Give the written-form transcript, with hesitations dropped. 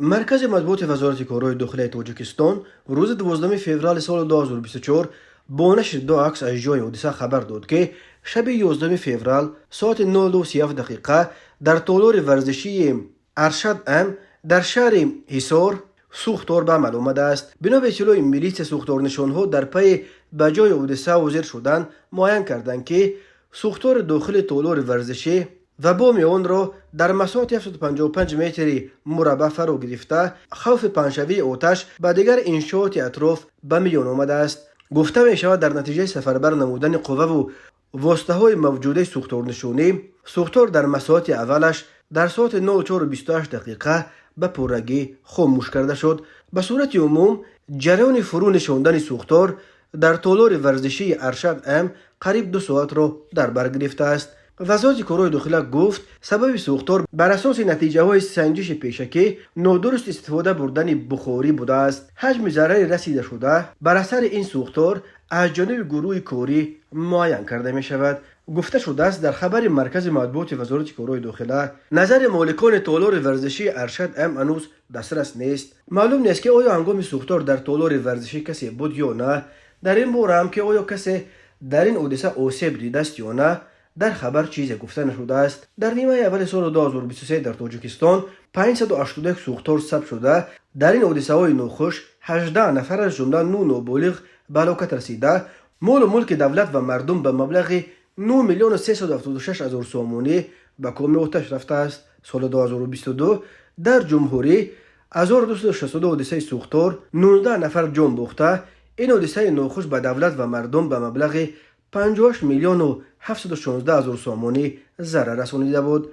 Маркази матбуоти Вазорати корҳои дохилаи Тоҷикистон рӯзи 12 феврали соли 2024 бо нашри ду акс аз ҷои ҳодиса хабар дод, ки шаби 11 феврал соати 02:37 дақиқа дар толори варзишии Аршад М дар шаҳри Ҳисор сӯхтор ба амал омадааст. Бино ба иттилои милитсия, сӯхторнишонҳо дар пайи ба ҷои ҳодиса ҳозир шудан муайян карданд, ки сӯхтори дохили толори варзишӣ ва боми онро дар масоҳати 755 метри мураббаъ фаро гирифта, хавфи паҳншавии оташ ба дигар иншооти атроф ба миён омадааст. Гуфта мешавад, дар натиҷаи сафарбар намудани қувваву воситаҳои мавҷудаи сӯхторнишонӣ сӯхтор дар масоҳати аввалаш дар соати 04:28 дақиқа ба пуррагӣ хомӯш карда шуд. Ба сурати умум, ҷараёни фурӯ нишондани сӯхтор дар толори варзишии Аршад М қариб 2 соатро дар бар гирифтааст. Вазорати корҳои дохила гуфт, сабаби сӯхтор бар асоси натиҷаҳои санҷиши пешакӣ нодуруст истифода бурдани бухорӣ будааст. Ҳаҷми зарари расидашуда бар асари ин сӯхтор аз ҷониби гурӯҳи корӣ муайян карда мешавад, гуфта шудааст дар хабари маркази матбуоти Вазорати корҳои дохила. Назари моликони толори варзишии Аршад М ҳанӯз дастрас нест. Маълум нест, ки оё ҳангоми сӯхтор дар толори варзишӣ касе буд ё на. Дар ин бора ҳам, ки оё касе дар ин ҳодиса осеб дидааст ё на, дар хабар чизе гуфта нашудааст. Дар нимаи аввали соли 2023 дар Тоҷикистон 581 сӯхтор сабт шуда, дар ин ҳодисаҳои нохуш 18 нафар, аз ҷумла 9 ноболиғ, ба ҳалокат расида, молу мулки давлат ва мардум ба маблағи 9 миллиону 376 ҳазор сомонӣ ба коми оташ рафтааст. Соли 2022 дар ҷумҳурӣ 1262 ҳодисаи сӯхтор, 19 нафар ҷон бохта, ин ҳодисаи нохуш ба давлат ва мардум ба маблағи 58 миллиону 716 ҳазор сомонӣ зарар расонида буд.